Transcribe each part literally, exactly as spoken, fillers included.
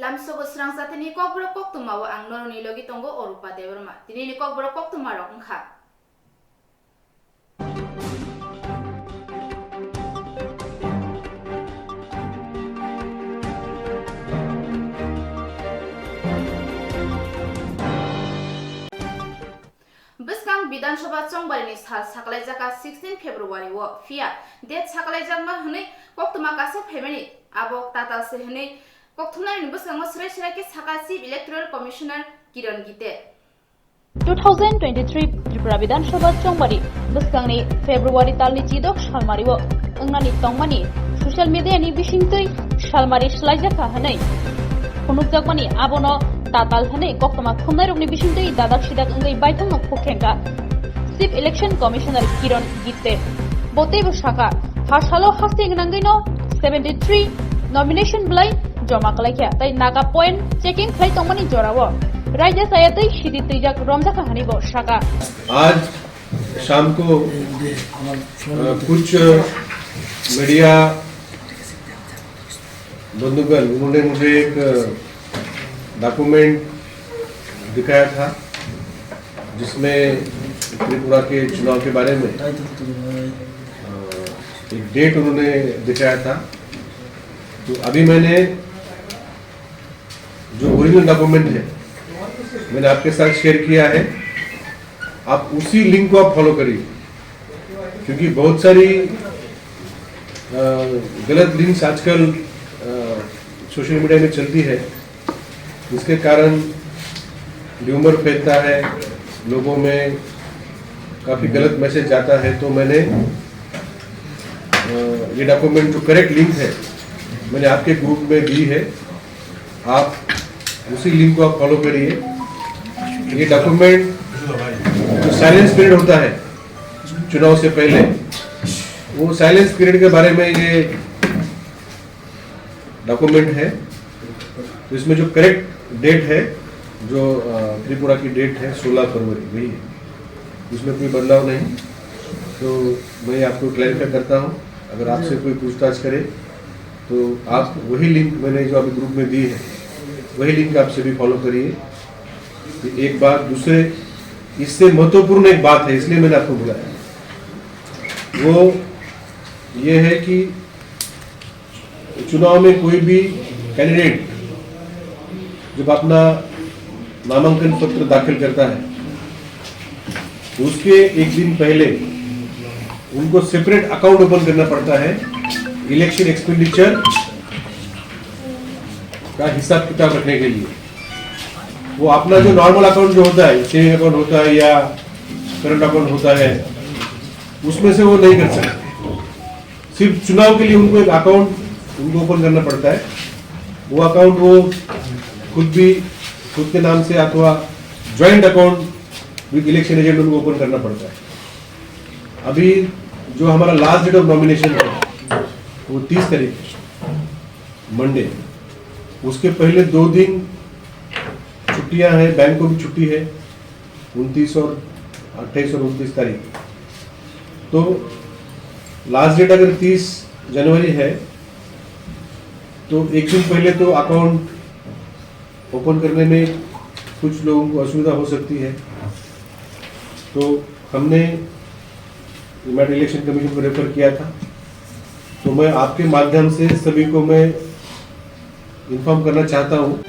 Lamsogo srang jatini kokborok koktwmao ang norokni logi tongo Orupa Debbarma. Tinini kokborok koktwmarok wngkha. Bwskang Bidhan Sabha chongbarini sal sakalaijak kha sixteen February o, phiya date sakalaijakma hwnwi koktwma kaisa phaimani abo tatal se hwnwi kokthumnairokni bwskango swrai swrai khe sakha Chief Electoral Commissioner Kiran Gite. Two thousand twenty-three Tripura Bidhan Sabha chongbari bwskangni February talni chidok salmario wngnani tongmani social media ni bisingtwi salmari swlaijakha hwnwi phunukjakmani abono tatal hwnwi koktwma thumnairokni bisingtwi dadak sidak wngwi baithangno phukhengkha Chief Election Commissioner Kiran Gite. Bo teibo sakha, ha salo haste wngnangwino seventy three nomination bwlai joma khlaikha tei naga point checking khlai tongmani jorao raida chaya tei sidi twijak romjakha hwnwi bo sakha. आज शाम को, अ, कुछ मीडिया बंधुगण, उन्होंने मुझे एक डॉक्यूमेंट दिखाया था, जिसमें त्रिपुरा के चुनाव के बारे में, अ, एक डेट उन्होंने दिखाया था। तो अभी मैंने जो ओरिजिनल डॉक्यूमेंट है, मैंने आपके साथ शेयर किया है, आप उसी लिंक को आप फॉलो करिए, क्योंकि बहुत सारी, अ, गलत लिंक्स आजकल, अ, सोशल मीडिया में चलती है, जिसके कारण र्यूमर फैलता है, लोगों में काफ़ी गलत मैसेज जाता है। तो मैंने, अ, ये डॉक्यूमेंट जो करेक्ट लिंक है, मैंने आपके ग्रुप में दी है। आप उसी लिंक को आप फॉलो करिए। ये डॉक्यूमेंट जो साइलेंस पीरियड होता है चुनाव से पहले, वो साइलेंस पीरियड के बारे में ये डॉक्यूमेंट है। तो इसमें जो करेक्ट डेट है, जो, अ, त्रिपुरा की डेट है, सोलह फरवरी, वही है, इसमें कोई बदलाव नहीं। तो मैं आपको क्लैरिफाई करता हूँ, अगर आपसे कोई पूछताछ करे, तो आप वही लिंक मैंने जो अभी ग्रुप में दी है, वही लिंक आप सभी फॉलो करिए। तो एक बात, दूसरे, इससे महत्वपूर्ण एक बात है, इसलिए मैंने आपको बुलाया। वो ये है कि चुनाव में कोई भी कैंडिडेट जब अपना नामांकन पत्र दाखिल करता है, तो उसके एक दिन पहले उनको सेपरेट अकाउंट ओपन करना पड़ता है इलेक्शन एक्सपेंडिचर का हिसाब किताब रखने के लिए। वो अपना जो नॉर्मल अकाउंट जो होता है, सेविंग अकाउंट होता है या करंट अकाउंट होता है, उसमें से वो नहीं कर सकते। सिर्फ चुनाव के लिए उनको एक अकाउंट उनको ओपन करना पड़ता है। वो अकाउंट वो खुद भी, खुद के नाम से अथवा joint account with election agent उनको ओपन करना पड़ता है। अभी जो हमारा लास्ट डेट ऑफ नॉमिनेशन है, वो तीस तारीख है, मंडे। उसके पहले दो दिन छुट्टियां हैं, बैंक को भी छुट्टी है, उनतीस और अट्ठाईस और उनतीस तारीख। तो लास्ट डेट अगर तीस जनवरी है, तो एक दिन पहले तो अकाउंट ओपन करने में कुछ लोगों को असुविधा हो सकती है। तो हमने यूनाइटेड इलेक्शन कमीशन को रेफर किया था। तो मैं आपके माध्यम से सभी को मैं इन्फॉर्म करना चाहता हूँ।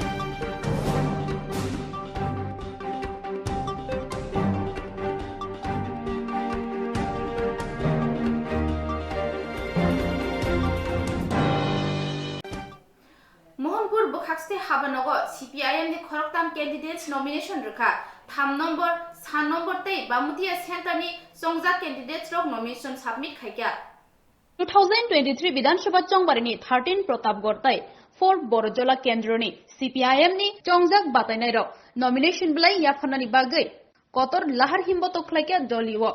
Mohanpur bwkhakste habanogo C P I M ni khoroktham candidates nomination rwkha, tham nombor, sa nombor tei Bamutia center ni chongjak candidates rok nomination submit khaikha. Two thousand twenty-three Bidhan Sabha chongbarini thirteen Pratapgarh tei four Borojola kendroni C P I M ni chongjak batainairok nomination bwlai yapharnani bagwi kotor lahar himbotok khlaikha dolio.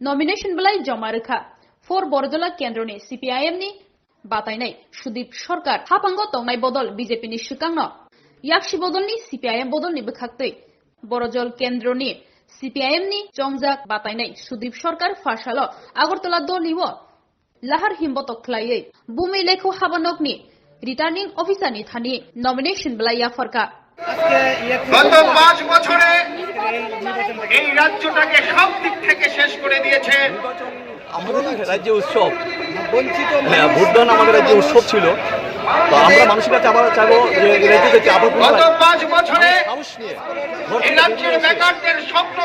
Nomination bwlai joma rwkha four Borojola kendroni C P I M ni batainai Sudip Sarkar, haphango tongnai bodol B J P ni swkangno yaksi bodolni C P I M bodolni bwkhaktwi Borojol kendroni C P I M ni chongjak batainai Sudip Sarkar phasalo Agartala dolio lahar himbotok khlaiwi bumi lekhu habanokni Returning Officer ni thani nomination belai yapharkha. গত পাঁচ বছরে এই রাজ্যটাকে সব দিক থেকে শেষ করে দিয়েছে। আমাদের রাজ্যে উৎসব, হ্যাঁ, ভোটদান আমাদের রাজ্যে উৎসব ছিল। তো আমরা মানুষের কাছে আবার চাইবো যে এই রাজ্যে যাতে আবার পুনরায় গত পাঁচ বছরে সাহস নিয়ে ঘর এই থেকে রাজ্যের বেরিয়ে আসে। বেকারদের স্বপ্ন।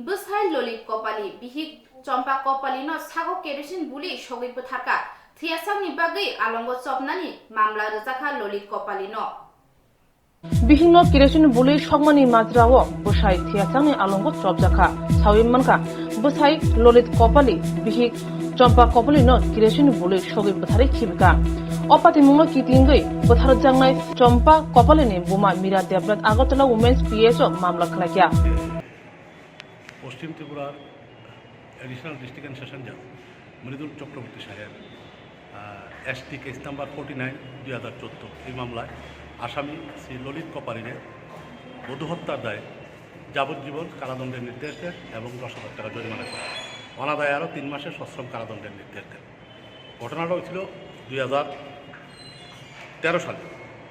Bwsai Lolit Kopali, bihik Chompa Kopali no sago kerosene buli sogwi bwtharkha. Thwiyasakni bagwi alongo chopnani mamla rwjakha Lolit Kopali no. Bihikno kerosene bului sokmani majrao bwsai thwiyasakni alongo chopjakha. Sawi mankha, bwsai Lolit Kopali bihik Chompa Kopalino kerosene bului sogwi bwtharwi khibikha. O patimungno kitingwi bwtharjaknai Chompa Kopalini buma Mira Debnath Agartala Women's P S o mamla khwlaikha. পশ্চিম ত্রিপুরার additional district and session জাজ মৃদুল চক্রবর্তী সাহেব, ST case number forty nine দুই হাজার চোদ্দো, এই মামলায় আসামি শ্রী ললিত কপালিনের বধূ হত্যার দায়ে যাবজ্জীবন কারাদণ্ডের নির্দেশ দেন এবং দশ হাজার টাকা জরিমানা করেন। অনাদায়ে আরও তিন মাসের সশ্রম কারাদণ্ডের নির্দেশ দেন। ঘটনাটা হয়েছিল দুই হাজার তেরো সালে,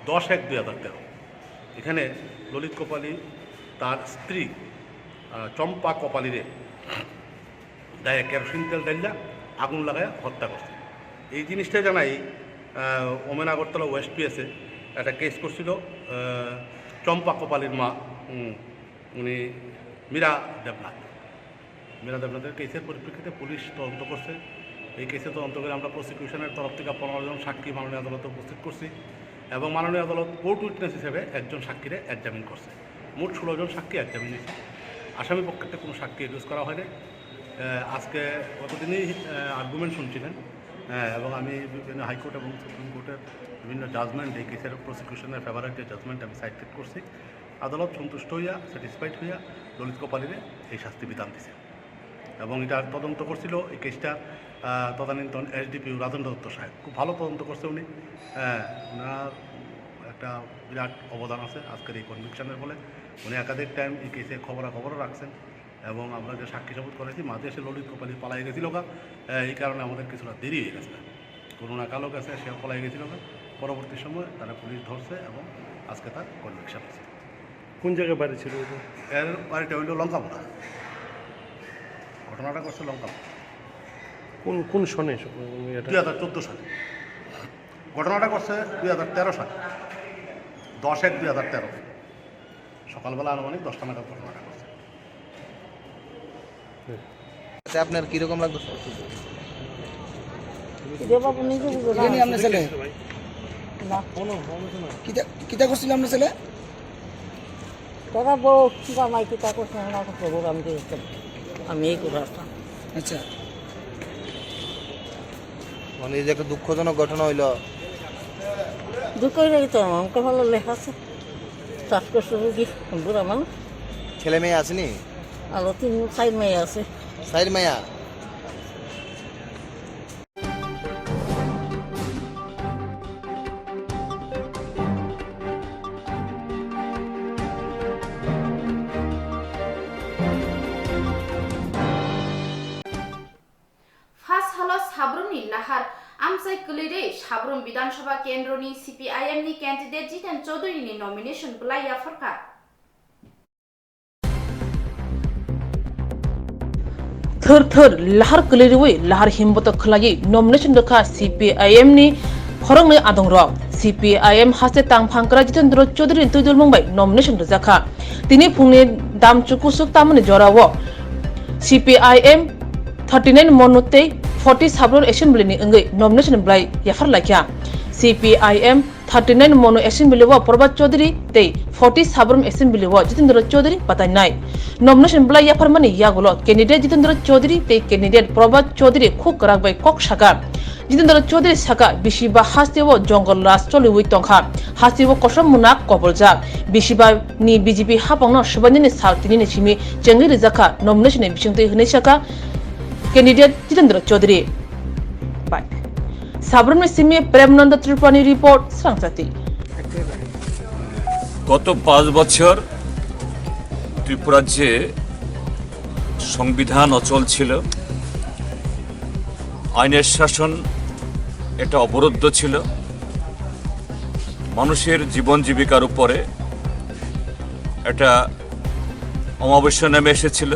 দশ এক দুই হাজার তেরো। এখানে ললিত কপালি তার স্ত্রী, আহ, চম্পা কপালিরে দায়ে কেরোসিন তেল ঢাইলা আগুন লাগায় হত্যা করছে। এই জিনিসটা জানাই, আহ, ওমেন আগরতলা ওয়েস্ট পিএসএ একটা কেস করছিল, আহ, চম্পা কপালির মা, উম, উনি মীরা দেবনাথ। মীরা দেবনাথের কেসের পরিপ্রেক্ষিতে পুলিশ তদন্ত করছে। এই কেসে তদন্ত করে আমরা প্রসিকিউশনের তরফ থেকে পনেরো জন সাক্ষী মাননীয় আদালতে উপস্থিত করছি এবং মাননীয় আদালত কোর্ট উইটনেস হিসেবে একজন সাক্ষীরে এক্সামিন করছে। মোট ষোলো জন সাক্ষী এক্সামিন হয়েছে। আসামি পক্ষের কোনো সাক্ষী এডিউস করা হয়নি। আহ, আজকে কতদিনই, আহ, আর্গুমেন্ট শুনছিলেন, হ্যাঁ, এবং আমি বিভিন্ন হাইকোর্ট এবং সুপ্রিম কোর্টের বিভিন্ন জাজমেন্ট, এই কেসের প্রসিকিউশনের ফেভারে যে জাজমেন্ট আমি সাইড করছি। আদালত সন্তুষ্ট হইয়া, স্যাটিসফাইড হইয়া ললিত কপালিরে এই শাস্তি বিধান দিছে। এবং এটার তদন্ত করছিল এই কেসটা, আহ, তদানীন্তন এসডিপিও রাজেন্দ্র দত্ত সাহেব। খুব ভালো তদন্ত করছে উনি। হ্যাঁ, ওনার একটা বিরাট অবদান আছে আজকের এই কনভিকশনের ফলে। উনি একাধিক টাইম এই কেসে খবরাখবরও রাখছেন এবং আমরা যে সাক্ষী সাবুত করেছি, মাঝে এসে ললিত কপালি পালাই গেছিল গা, আহ, এই কারণে আমাদের কিছুটা দেরি হয়ে গেছে। করোনা কালো গেছে, সে পলাই গেছিল গা। পরবর্তী সময় তারা পুলিশ ধরছে এবং আজকে তার কনভিকশন হয়েছে। কোন জায়গায় বাড়ি ছিল এটা? এর বাড়িটা হইল লঙ্কাপুরা। ঘটনাটা করছে লঙ্কাপুরা। কোন, কোন সনে সব এটা? দুই হাজার চোদ্দো সালে। ঘটনাটা করছে দুই হাজার তেরো সালে, দশ এক দুই হাজার তেরো। সকালবেলা আনুমানিক দশটা নাগাদ ঘটনাটা ঘটছে। এতে আপনার কিরকম লাগতো? যে বাবু নিজে বুঝে না। এটা নিয়ে আপনার ছেলে? না। কিতা, কিতা করছিল আপনার ছেলে? তোরা বউ, জামাই কিতা করছে না করছে, ওর আমি দেখতাম। আমি এই করে আসতাম। আচ্ছা। মানে, এই যে একটা দুঃখজনক ঘটনা হইলো। দুঃখ হইলে তো আমাকে ভালো লেখা আছে। চাষ করছে বুঝি, বুড়া মানুষ। ছেলে মেয়ে আসেনি? আরো তিন, চার মেয়ে আছে। চার মেয়া? Phas halo Sabrum ni lahar amchai kwlwi rwi Sabrum Bidhan Sabha Kendro ni C P I M ni candidate Jiten Chaudhary ni nomination bwlai yapharkha. Thwr thwr lahar kwlwi rwi lahar himbotok khwlaiwi nomination rwkha C P I M ni khoroknwi adongrok. C P I M haste tangphang kwrak Jitendra Chaudhary ni twidulmung bai nomination rwjakha. Tini phungni damchu kusuk tamoni jorao C P I M thirty nine mono tei forty Sabrum Assembly ni wngwi nomination bwlai yapharlaikha. C P I M thirty nine mono Assembly o Prabhat Chaudhary tei forty Sabrum Assembly o Jitendra Chaudhary batainai. Nomination bwlai yapharmani yagulo candidate Jitendra Chaudhary tei candidate Prabhat Chaudhary khuk kwrak bai kok sakha. Jitendra Chaudhary sakha, bisi ba haste o jongol raj choliwi tongkha, haste o kosom munak koboljak, bisi ba ni B J P hapangno swbainani sal tinini simi chengwi rijakha nomination ni bisingtwi hwnwi sakha candidate Jitendra Chaudhary. Bai. Sabrum ni simi Premnanda Tripurani report, Srangchati. গত পাঁচ বছর ত্রিপুরার যে সংবিধান অচল ছিল, আইনের শাসন এটা অবরুদ্ধ ছিল, মানুষের জীবন জীবিকার উপরে একটা অমাবস্যা নেমে এসেছিল,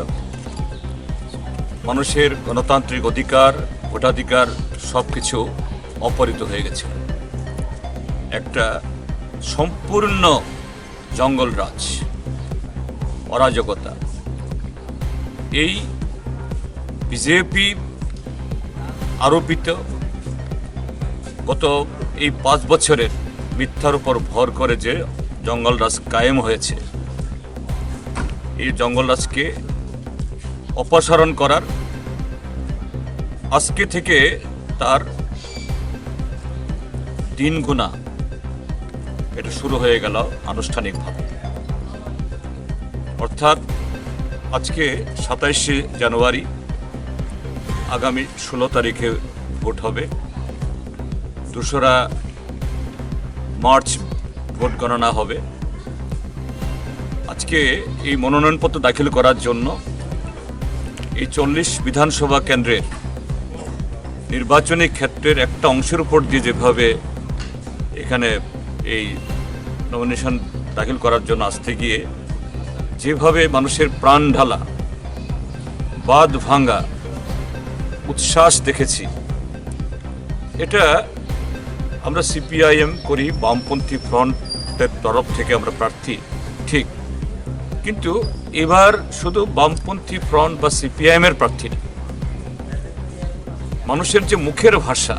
মানুষের গণতান্ত্রিক অধিকার, ভোটাধিকার সব কিছু অপহৃত হয়ে গেছিল। একটা সম্পূর্ণ জঙ্গলরাজ, অরাজকতা। এই বিজেপি আরোপিত গত এই পাঁচ বছরের মিথ্যার উপর ভর করে যে জঙ্গলরাজ কায়েম হয়েছে, এই জঙ্গলরাজকে অপসারণ করার আজকে থেকে তার দিন গুনা এটা শুরু হয়ে গেল আনুষ্ঠানিকভাবে। অর্থাৎ আজকে সাতাইশে জানুয়ারি, আগামী ষোলো তারিখে ভোট হবে, দোসরা মার্চ ভোট গণনা হবে। আজকে এই মনোনয়নপত্র দাখিল করার জন্য এই চল্লিশ বিধানসভা কেন্দ্রের নির্বাচনী ক্ষেত্রের একটা অংশের উপর দিয়ে যেভাবে এখানে এই নমিনেশন দাখিল করার জন্য আসতে গিয়ে যেভাবে মানুষের প্রাণ ঢালা, বাঁধ ভাঙা, উচ্ছ্বাস দেখেছি, এটা আমরা সিপিআইএম করি, বামপন্থী ফ্রন্টের তরফ থেকে আমরা প্রার্থী, ঠিক, কিন্তু এবার শুধু বামপন্থী ফ্রন্ট বা সিপিআইএম এর প্রার্থী না। মানুষের যে মুখের ভাষা,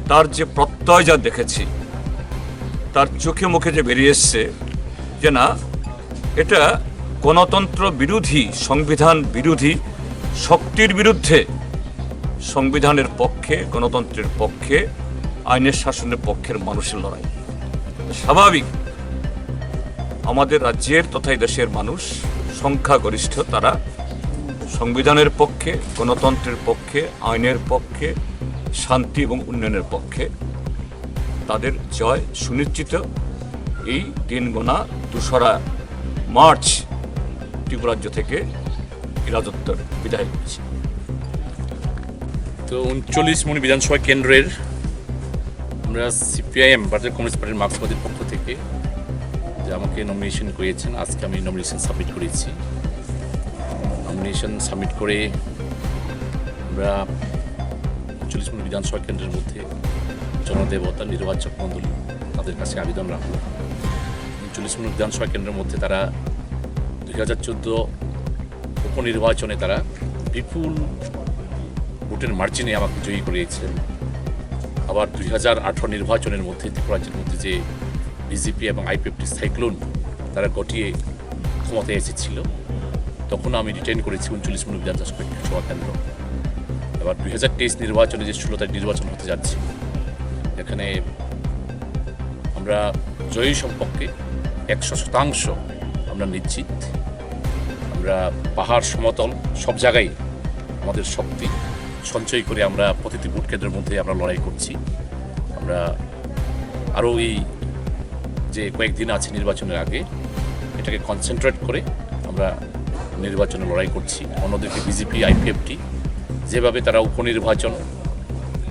তার যে প্রত্যয় যা দেখেছি, তার চোখে মুখে যে বেরিয়ে এসছে যে না, এটা গণতন্ত্র বিরোধী, সংবিধান বিরোধী শক্তির বিরুদ্ধে সংবিধানের পক্ষে, গণতন্ত্রের পক্ষে, আইনের শাসনের পক্ষের মানুষের লড়াই। স্বাভাবিক, আমাদের রাজ্যের তথা এই দেশের মানুষ সংখ্যাগরিষ্ঠ, তারা সংবিধানের পক্ষে, গণতন্ত্রের পক্ষে, আইনের পক্ষে, শান্তি এবং উন্নয়নের পক্ষে। তাদের জয় সুনিশ্চিত। এই দিন গোনা দোসরা মার্চ ত্রিপুরাজ্য থেকে এই রাজত্বের বিদায় করছি। তো ঊনচল্লিশ মণি বিধানসভা কেন্দ্রের আমরা সিপিআইএম, ভারতীয় কমিউনিস্ট পার্টির মার্ক্সবাদীর পক্ষ থেকে যে আমাকে নমিনেশন করিয়েছেন, আজকে আমি নমিনেশন সাবমিট করেছি। নমিনেশন সাবমিট করে আমরা ঊনচল্লিশ মণি বিধানসভা কেন্দ্রের মধ্যে জনদেবতা, নির্বাচক মণ্ডলী, তাদের কাছে আবেদন রাখবো। ঊনচল্লিশ মণি বিধানসভা কেন্দ্রের মধ্যে তারা দুই হাজার চোদ্দ উপনির্বাচনে তারা বিপুল ভোটের মার্জিনে আমাকে জয়ী করিয়েছিলেন। আবার দুই হাজার আঠারো নির্বাচনের মধ্যে ত্রিপুরা রাজ্যের মধ্যে যে বিজেপি এবং আইপিএফটি সাইক্লোন তারা ঘটিয়ে ক্ষমতায় এসেছিল, তখন আমি রিটেইন করেছি ঊনচল্লিশ মণি বিধানসভা কেন্দ্র। এবার দুই হাজার তেইশ নির্বাচনে যে ষোলো তারিখ নির্বাচন হতে যাচ্ছে, এখানে আমরা জয়ী সম্পর্কে একশো শতাংশ আমরা নিশ্চিত। আমরা পাহাড় সমতল সব জায়গায় আমাদের শক্তি সঞ্চয় করে আমরা প্রতিটি ভোট কেন্দ্রের মধ্যে আমরা লড়াই করছি। আমরা আরও এই যে কয়েকদিন আছে নির্বাচনের আগে, এটাকে কনসেন্ট্রেট করে আমরা নির্বাচনে লড়াই করছি। অন্যদিকে বিজেপি, আইপিএফটি যেভাবে তারা উপনির্বাচন,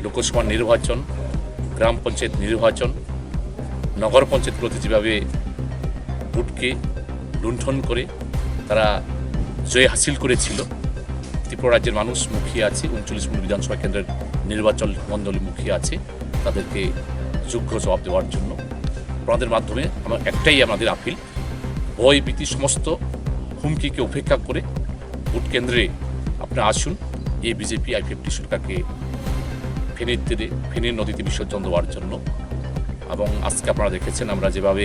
লোকসভা নির্বাচন, গ্রাম পঞ্চায়েত নির্বাচন, নগর পঞ্চায়েতগুলোতে যেভাবে ভোটকে লুণ্ঠন করে তারা জয় হাসিল করেছিল, ত্রিপুরা রাজ্যের মানুষ মুখিয়ে আছে, ঊনচল্লিশ মণ্ডল বিধানসভা কেন্দ্রের নির্বাচন মণ্ডলী মুখিয়ে আছে, তাদেরকে যোগ্য জবাব দেওয়ার জন্য। আপনাদের মাধ্যমে আমার একটাই আমাদের আপিল, ভয় ভীতি সমস্ত হুমকিকে উপেক্ষা করে ভোট কেন্দ্রে আপনারা আসুন, এই বিজেপি আইপিএফটি সরকারকে ফেনীর তীরে, ফেনীর নদীতে বিসর্জন দেওয়ার জন্য। এবং আজকে আপনারা দেখেছেন আমরা যেভাবে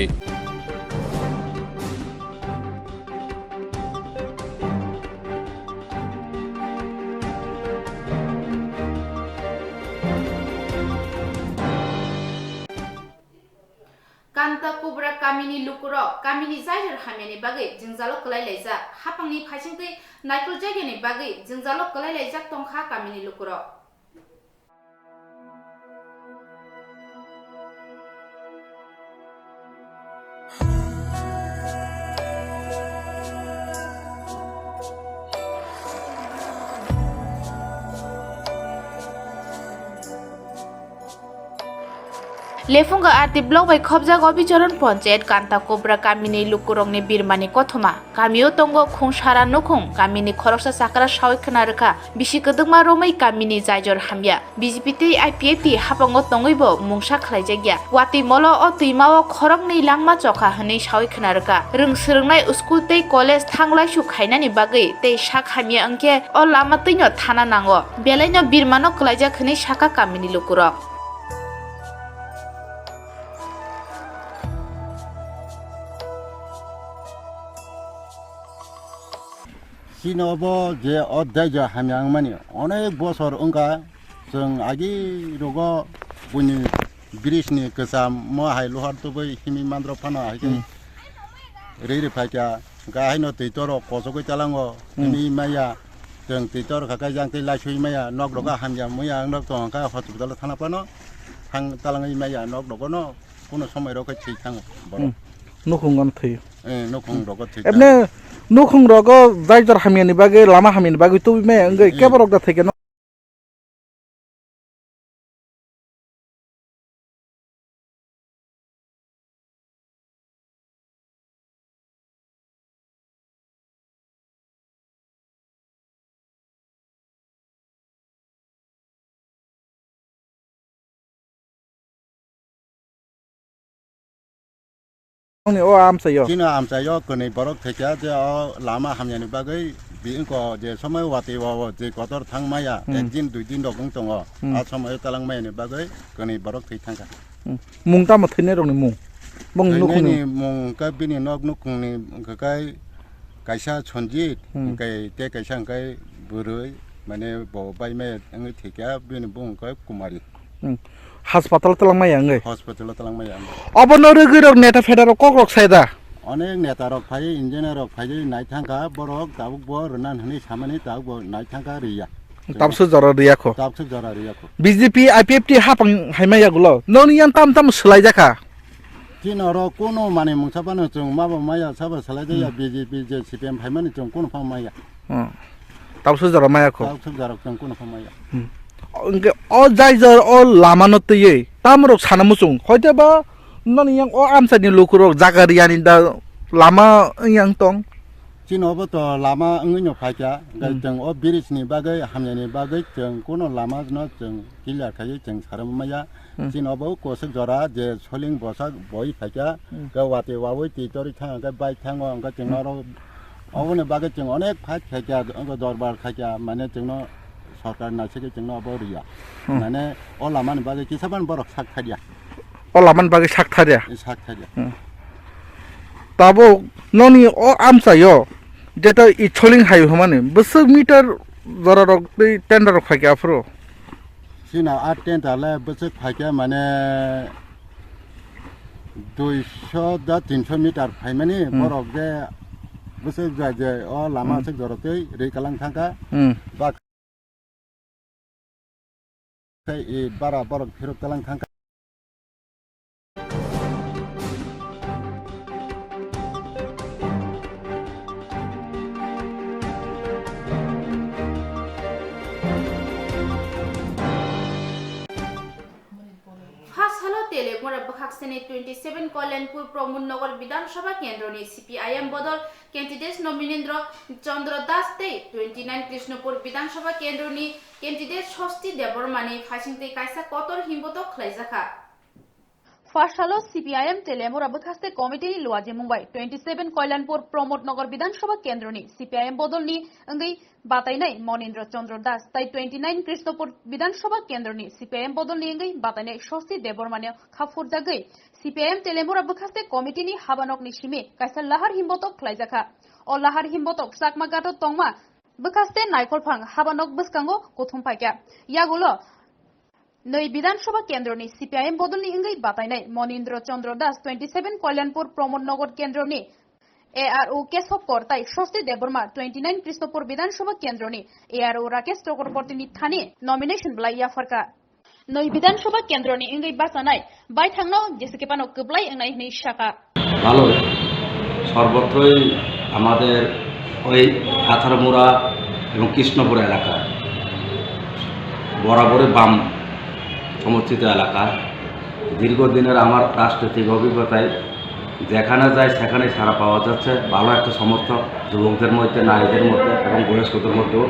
Kanta Kubra kamini lukurok kamini jairar hamyani bagwi jwngjalo kwlai laijak. Hapangni phaisingtwi naikoljakya ni bagwi jwngjalo kwlai laijak tongkha kamini lukurok. Lephungo R D block bai khobjak Obichoron Ponchayat Kanta Kubra kamini lukurokni birmani kothoma. Kamio tongo Khungsara nukhung, kamini khoroksa chakra sawi khna rwkha, bisi kwdwkma romwi kamini jaijor hamya. B J P tei I P F T hapango tongwibo mungsa khlaijakya. Watwi molo o twimao khoroknwi langma chokha hwnwi sawi khna rwkha. Rwng swrwngnai school tei college thanglaisu khainani bagwi tei sak hamya wngkhe o lama twino thana nango. Belaino birmano kwlaijak hwnwi sakha kamini lukurok. Chini obo je o daijo hamya wngmani onek bosor wngkha, chwng agi rogo buini bridge ni kwcham mo hai luhar tubui himwi mandrok phano hai khe Hmm. rwi rwi phaikha, hwnkhe haino twi toro kochogwi talango Hmm. himwi maya, chwng twi tor kha khe jang tei laisui maya, nok rogo hamya muya wng rok tong kha hospital o thana phano thang talangwi maya, nok rogo no kuno somoi rok khe thwi thango borok. Hmm. Nukhung gano thwi. Eh, nukhung rogo thwi thango. Ebne nukhung rogo jaijor hamyani bagwi, lama hamyani bagwi tubui maya wngwi Hmm. keborok da thwi khe no. Nokni o amchaio. Chini amchaio kwnwi borok thwikha je o lama hamyani bagwi bi wngkha je somoi watwi o je kotor thangmaya Hmm. ek din dui din rok wng tongo. Hmm. A somoi talangmayani bagwi kwnwi borok thwi thangkha. Hmm. Mung tamo thwinairokni mung? Bongni nukhungni Thwinaini mung khe bini nok nukhungni wngkha khe kaisa Sanjit, Hmm. hwnkhe tei kaisa hwnkhe bwrwi, mane bo bai maya wngwi thwikha, bini bung hwnkhe Kumari. Hmm. Hospital twlangma ya wngwi? Hospital o twlangma ya wngwi. Obono rwgwirok neta fedarok kokrok sai da? Onek netarok phai, engineer rok phaiwi naithangkha, borok tabukbo rwna hwnwi samani tabukbo naithangkha, rwya. Tabukso jora rwya kho. Tabukso jora rwya kho. B J P, I P F T hapang haima yagulo. Noni yang tam tam swlaijakha. Chini oro kuno manwi mungsa phano chwng mabo maya sabo swlai jaya, Hmm. B J P je C P M phaimani chwng kuno pha maya. Hmm. Tabukso jora maya kho. Tabukso jora chwng kuno pha maya. Hmm. Hwnkhe o jaijor o lamano twiwi tamorok sana muchung. Hoiteba noni yang o amchaini lukurok jaga riyani da lama yang tong. Chini obo to lama wngwi no phaikha, hwnkhe Hmm. chwng o bridge ni bagwi hamyani bagwi chwng kuno lama no chwng clear khaiwi chwng sarwmaya. Hmm. Chini obo kwswk jora je soling bwsak boi phaikha, Hmm. hwnkhe watwi wawi twi torwi thang hwnkhe bike thango, hwnkhe chwng Hmm. oro oboni bagwi chwng onek fight khaikha, wngkhe dorbar khaikha, mane chwngno sorkar naisingwi chwngno obo rwya. Hmm. Mane o lamani bagwi kisa phano borok sak thaiya. O lamani bagwi sak thaiya? Sak thaiya. Hmm. Tabuk noni o amchaio jeto i soling hai hwnmani bwswk meter jorarok tei tender rok phaikha aphuru? Chini a tender le bwswk phaikha mane duiso da tinso meter phaimani, Hmm. borok je bwswk ja je o lama Hmm. swk jorotwi rwi kalang thangkha. Hmm. Bak-, tei i bara borok phirok kalang thangkha. Pha salo Telemura bwkhaksani twenty seven Kalyanpur Pramod Nagar Bidhan Sabha Kendroni C P I M bodol candidate Nominendra Chandra Das tei twenty nine Krishnapur Bidhan Sabha Kendroni candidate Sosti Debbarmani phaisingtwi kaisa kotor himbotok khlaijakha. Pha salo C P I M Telemura bwkhaste committee ni luajimung bai twenty seven Kalyanpur Pramod Nagar Bidhan Sabha Kendroni C P I M bodolni wngwi batainai Monindra Chandra Das tai twenty nine Krishnapur Bidhan Sabha Kendroni C P I M bodolni wngwi batainai Sosti Debbarmani khaphurjagwi C P I M Telemura bwkhaste committee ni habanokni simi kaisa lahar himbotok khlaijakha. O lahar himbotok Chakma Ghato tongma bwkhaste Naikolphang habanok bwskango kuthum phaikha. Yagulo Nwi Bidhan Sabha Kendroni C P I M bodolni wngwi batainai Monindra Chandra Das twenty seven Kalyanpur Pramod Nagar Kendroni A R O Kesab Kor tai Sosti Debbarma twenty nine Krishnapur Bidhan Sabha Kendroni A R O Rakesh Chakrabortini thani nomination bwlai yapharkha. Nwi Bidhan Sabha Kendroni wngwi bachanai baithangno jesa khe phano kwplai wngnai hwnwi sakha. ভালো। সর্বত্রই আমাদের ওই আথারমুড়া এবং কৃষ্ণপুর এলাকা বরাবরই বাম সমর্থিত এলাকা। দীর্ঘদিনের আমার রাজনৈতিক অভিজ্ঞতায় যেখানে যাই সেখানেই সাড়া পাওয়া যাচ্ছে, ভালো একটা সমর্থক যুবকদের মধ্যে, নারীদের মধ্যে এবং বয়স্কদের মধ্যেও।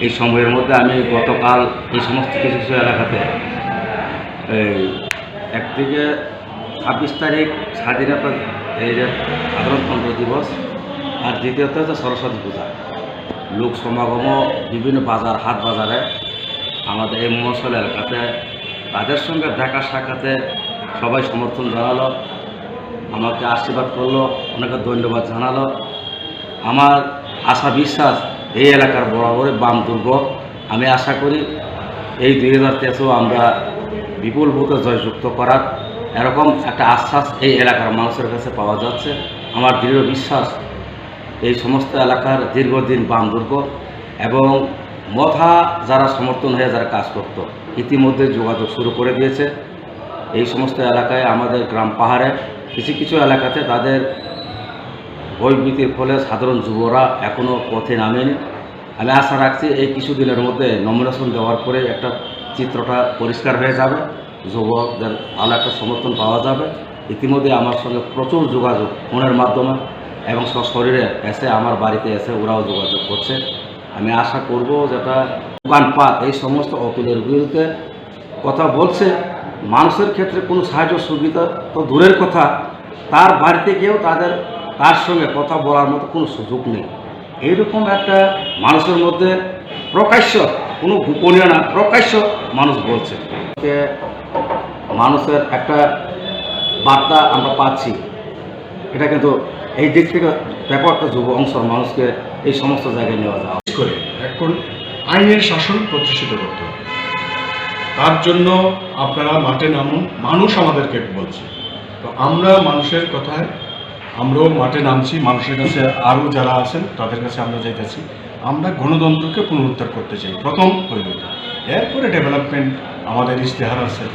এই সময়ের মধ্যে আমি গতকাল এই সমস্ত কিছু কিছু এলাকাতে এই একদিকে ছাব্বিশ তারিখ স্বাধীনতা, এই যে সাধারণতন্ত্র দিবস, আর দ্বিতীয়ত হচ্ছে সরস্বতী পূজা। লোক সমাগমও বিভিন্ন বাজার, হাট বাজারে, আমাদের এই মহাসল এলাকাতে তাদের সঙ্গে দেখা সাক্ষাতে সবাই সমর্থন জানালো, আমাকে আশীর্বাদ করলো, অনেকে ধন্যবাদ জানালো। আমার আশা বিশ্বাস এই এলাকার বরাবরই বাম দুর্গ। আমি আশা করি এই দুই হাজার তেইশেও আমরা বিপুল ভোটে জয়যুক্ত করার এরকম একটা আশ্বাস এই এলাকার মানুষের কাছে পাওয়া যাচ্ছে। আমার দৃঢ় বিশ্বাস এই সমস্ত এলাকার দীর্ঘদিন বাম দুর্গ এবং মথা যারা সমর্থন হয়ে যারা কাজ করত, ইতিমধ্যে যোগাযোগ শুরু করে দিয়েছে। এই সমস্ত এলাকায় আমাদের গ্রাম পাহাড়ে কিছু কিছু এলাকাতে তাদের ভয়ভীতির ফলে সাধারণ যুবরা এখনও পথে নামেনি। আমি আশা রাখছি এই কিছুদিনের মধ্যে নমিনেশন দেওয়ার পরে একটা চিত্রটা পরিষ্কার হয়ে যাবে, যুবকদের ভালো একটা সমর্থন পাওয়া যাবে। ইতিমধ্যে আমার সঙ্গে প্রচুর যোগাযোগ ফোনের মাধ্যমে এবং সশরীরে এসে আমার বাড়িতে এসে ওরাও যোগাযোগ করছে। আমি আশা করব যেটা দোকানপাট এই সমস্ত অতুলের বিরুদ্ধে কথা বলছে, মানুষের ক্ষেত্রে কোনো সাহায্য সুবিধা তো দূরের কথা, তার বাড়িতে গিয়েও তাদের, তার সঙ্গে কথা বলার মতো কোনো সুযোগ নেই। এইরকম একটা মানুষের মধ্যে প্রকাশ্য, কোনো গোপনীয় না, প্রকাশ্য মানুষ বলছে। কে মানুষের একটা বার্তা আমরা পাচ্ছি, এটা কিন্তু এই দিক থেকে ব্যাপক একটা যুব অংশের মানুষকে এই সমস্ত জায়গায় নেওয়া যাওয়া। করে এখন আইনের শাসন প্রতিষ্ঠিত করতে হবে। তার জন্য আপনারা মাঠে নামুন, মানুষ আমাদেরকে বলছে। তো আমরা মানুষের কথায় আমরাও মাঠে নামছি, মানুষের কাছে আরও যারা আছেন তাদের কাছে আমরা যাইতেছি। আমরা গণতন্ত্রকে পুনরুদ্ধার করতে চাই, প্রথম হইল এটা। এরপরে ডেভেলপমেন্ট, আমাদের ইশতেহার আছে,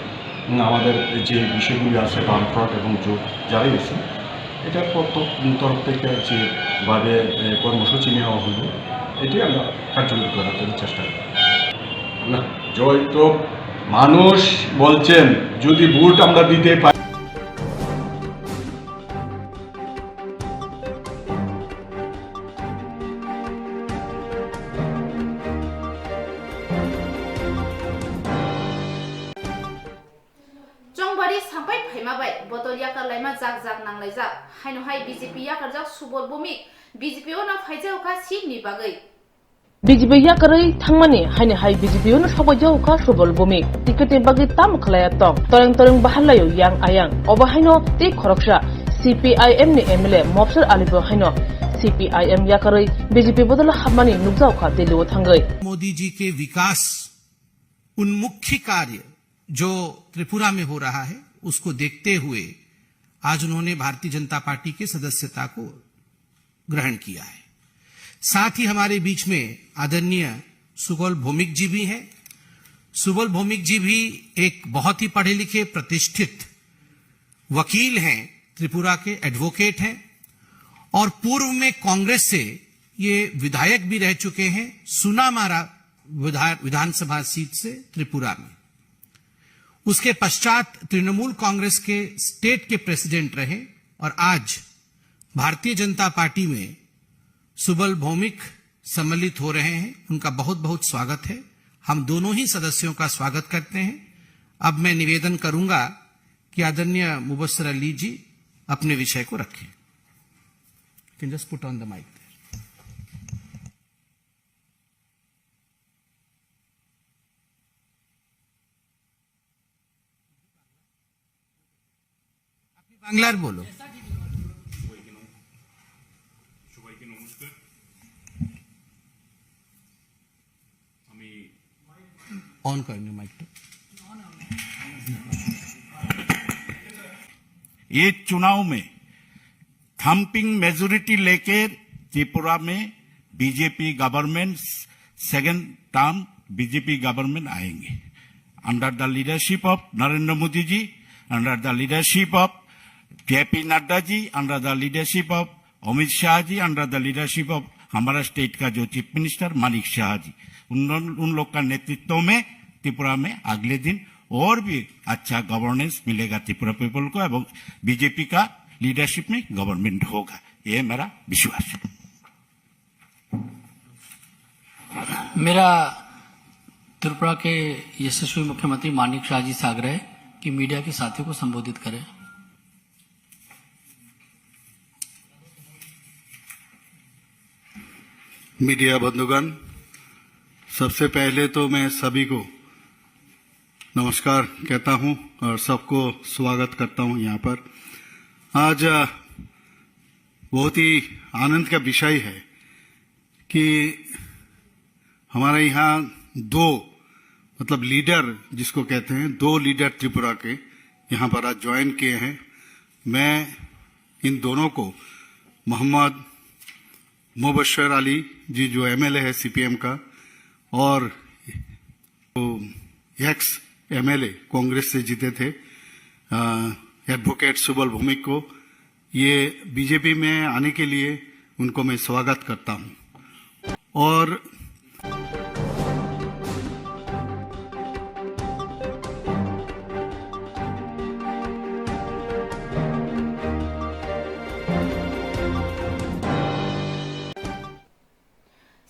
উম, আমাদের যে বিষয়গুলি আছে, বামফ্রন্ট এবং জোট যারাই আছে, এটা প্রত্যেক তরফ থেকে যেভাবে, এ, কর্মসূচি নেওয়া হলো, এটি আমরা কার্যকরী করার জন্য চেষ্টা করব। না, জয় তো মানুষ বলছেন, যদি ভোট আমরা দিতে পারি। Chongbari sampai phaima bai botol yakar laima jak jak nang laijak. Haino hai B J P yakarjak Subol Bhowmik, B J P o no phaijak kha seat ni bagwi. B J P yakarwi thangmani haini hai B J P o no sokbaijak kha Subol Bhowmik. Ticket ni bagwi tamo khlaiya tong. Toreng toreng bahar laio yang ayang. Obo haino tei khoroksa C P I M ni M L A Mobsor Ali bo haino C P I M yakarwi B J P bodol hapmani nukjak kha Delhi o thangwi. Modi जी के विकास उन्मुखी कार्य जो त्रिपुरा में हो रहा है, उसको देखते हुए आज उन्होंने भारतीय जनता पार्टी की सदस्यता को ग्रहण किया है। साथ ही हमारे बीच में आदरणीय सुबल भौमिक जी भी हैं। सुबल भौमिक जी भी एक बहुत ही पढ़े लिखे, प्रतिष्ठित वकील हैं, त्रिपुरा के एडवोकेट हैं और पूर्व में कांग्रेस से ये विधायक भी रह चुके हैं सुनामारा विधा-, विधानसभा सीट से त्रिपुरा में। उसके पश्चात तृणमूल कांग्रेस के स्टेट के प्रेसिडेंट रहे और आज भारतीय जनता पार्टी में सुबल भौमिक सम्मिलित हो रहे हैं। उनका बहुत बहुत स्वागत है। हम दोनों ही सदस्यों का स्वागत करते हैं। अब मैं निवेदन करूंगा कि आदरणीय मुबस्सर अली जी अपने विषय को रखें। You can just put on the mic there. আপনি বাংলার বলো। সবাইকে নমস্কার। আমি অন করেন মাইকটা। ये चुनाव में थंपिंग मेजोरिटी लेकर त्रिपुरा में BJP government, second term BJP government आएंगे। Under the leadership of Narendra Modi ji, under the leadership of J P Nadda ji, under the leadership of Amit Shah ji, under the leadership of हमारा state का जो chief minister Manik Saha ji, उन, उन लोग का नेतृत्व में त्रिपुरा में अगले दिन और भी अच्छा गवर्नेंस मिलेगा त्रिपुरा पीपल को, एवं बीजेपी का लीडरशिप में गवर्नमेंट होगा, ये मेरा विश्वास है। मेरा त्रिपुरा के यशस्वी मुख्यमंत्री मानिक शाह जी से आग्रह है कि मीडिया के साथियों को संबोधित करें। मीडिया बंधुगण, सबसे पहले तो मैं सभी को नमस्कार कहता हूं और सबको स्वागत करता हूं यहाँ पर। आज, अ, बहुत ही आनंद का विषय है कि हमारे यहाँ दो, मतलब, लीडर जिसको कहते हैं, दो लीडर त्रिपुरा के यहाँ पर आज ज्वाइन किए हैं। मैं इन दोनों को, मोहम्मद मुबश्शर अली जी जो एमएलए है सीपीएम का, और तो एक्स एमएलए कांग्रेस से जीते थे, अ, एडवोकेट सुबल भौमिक को, ये बीजेपी में आने के लिए उनको मैं स्वागत करता हूं। और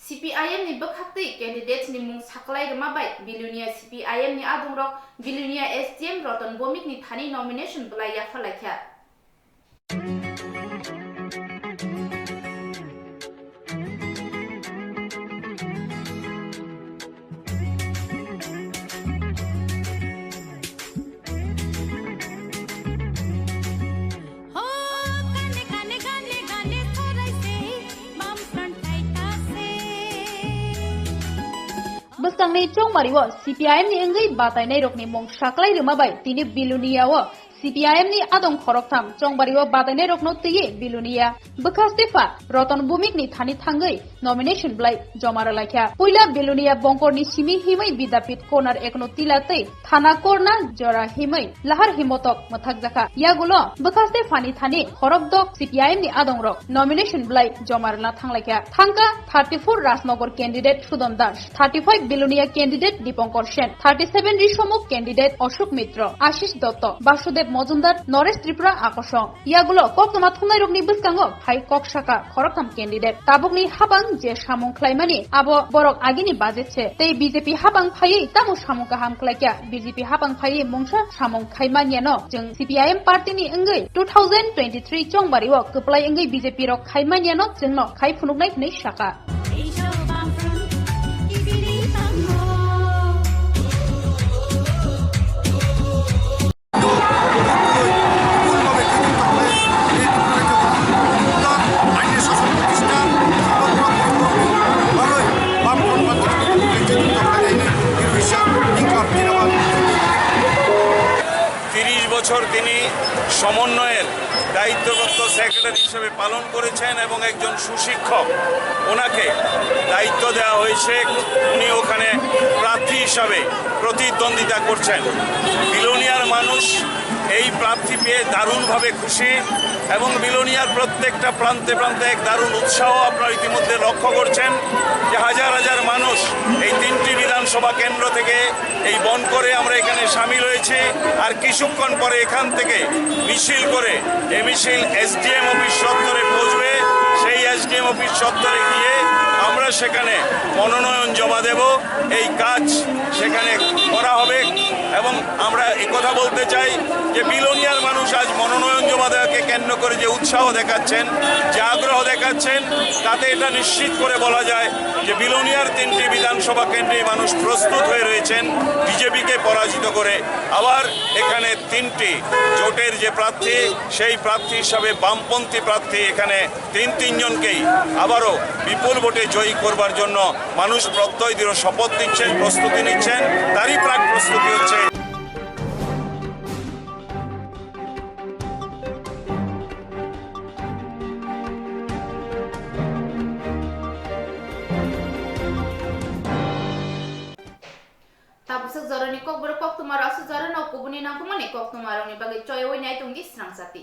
C P I M ni bwkhaktwi candidates ni mung saklai rwma bai Bilonia C P I M ni adongrok Bilonia S D M Roton Bomik ni thani nomination bwlai yapharlaikha. Bwskangni chongmari o C P I M ni wngwi batainairokni mung saklai rwma bai tini Bilonia o C P I M ni adong khoroktham chongmari o batainairokno twiwi Bilonia bwkha Stepha Roton Bhumik ni thani thangwi nomination bwlai joma rwlaikha. Puila Bilonia bongkorni simi himwi Bidyapit Corner ekno tila tei Thana Korna jora himwi lahar himotok mwthakjakha. Yagulo bwkhaste phani thani khorokdok C P I M ni adongrok nomination bwlai joma rwna thanglaikha. Thangkha thirty-four Rajnagar candidate Sudon Das, thirty-five Bilonia candidate Dipankar Sen, thirty-seven Risomukh candidate Ashok Mitra, Ashish Dotto, Basudev Mojumdar, Noresh Tripura Akosong. Yagulo koktwma thumnairokni bwskango phai kok saka khoroktham candidate. Tabukni habang je samung khlaimani abo borok agini budget se. Tei B J P habang phaiwi tamo samung kaham khlaikha? B J P habang phaiwi mungsa samung khaimanyano chwng C P I M party ni wngwi two thousand twenty-three chongbario kwplai wngwi B J P rok khaimanyano chwngno khai phunuknai hwnwi saka. তিরিশ বছর তিনি সমন্বয়ের দায়িত্বপ্রাপ্ত সেক্রেটারি হিসেবে পালন করেছেন এবং একজন সুশিক্ষক, ওনাকে দায়িত্ব দেওয়া হয়েছে। উনি ওখানে প্রার্থী হিসাবে প্রতিদ্বন্দ্বিতা করছেন। বিলোনিয়ার মানুষ এই প্রার্থী পেয়ে দারুণভাবে খুশি এবং বিলোনিয়ার প্রত্যেকটা প্রান্তে প্রান্তে এক দারুণ উৎসাহ আপনারা ইতিমধ্যে লক্ষ্য করছেন যে হাজার হাজার মানুষ এই তিনটি বিধানসভা কেন্দ্র থেকে এই বনকরে আমরা এখানে সামিল হয়েছি। আর কিছুক্ষণ পরে এখান থেকে মিছিল করে এই মিছিল এসডিএম অফিস চত্বরে পৌঁছবে। সেই এসডিএম অফিস চত্বরে গিয়ে আমরা সেখানে মনোনয়ন জমা দেব। এই কাজ সেখানে করা হবে এবং আমরা এই কথা বলতে চাই যে বিলোনিয়ার মানুষ আজ মনোনয়ন জমা দেওয়াকে কেন্দ্র করে যে উৎসাহ দেখাচ্ছেন, যে আগ্রহ দেখাচ্ছেন, তাতে এটা নিশ্চিত করে বলা যায় যে বিলোনিয়ার তিনটি বিধানসভা কেন্দ্রে মানুষ প্রস্তুত হয়ে রয়েছেন বিজেপিকে পরাজিত করে। আবার এখানে তিনটি জোটের যে প্রার্থী, সেই প্রার্থী হিসাবে বামপন্থী প্রার্থী এখানে তিন তিনজনকেই আবারও বিপুল ভোটে জয়ী করবার জন্য মানুষ প্রত্যয় দৃঢ় শপথ নিচ্ছেন, প্রস্তুতি নিচ্ছেন, তারই প্রাক প্রস্তুতি হচ্ছে। Tabuk swk jorani kokborok koktwma rok aswk jorano kubuni nangkukmani koktwma rokni bagwi choyawi nai tongdi srang jati.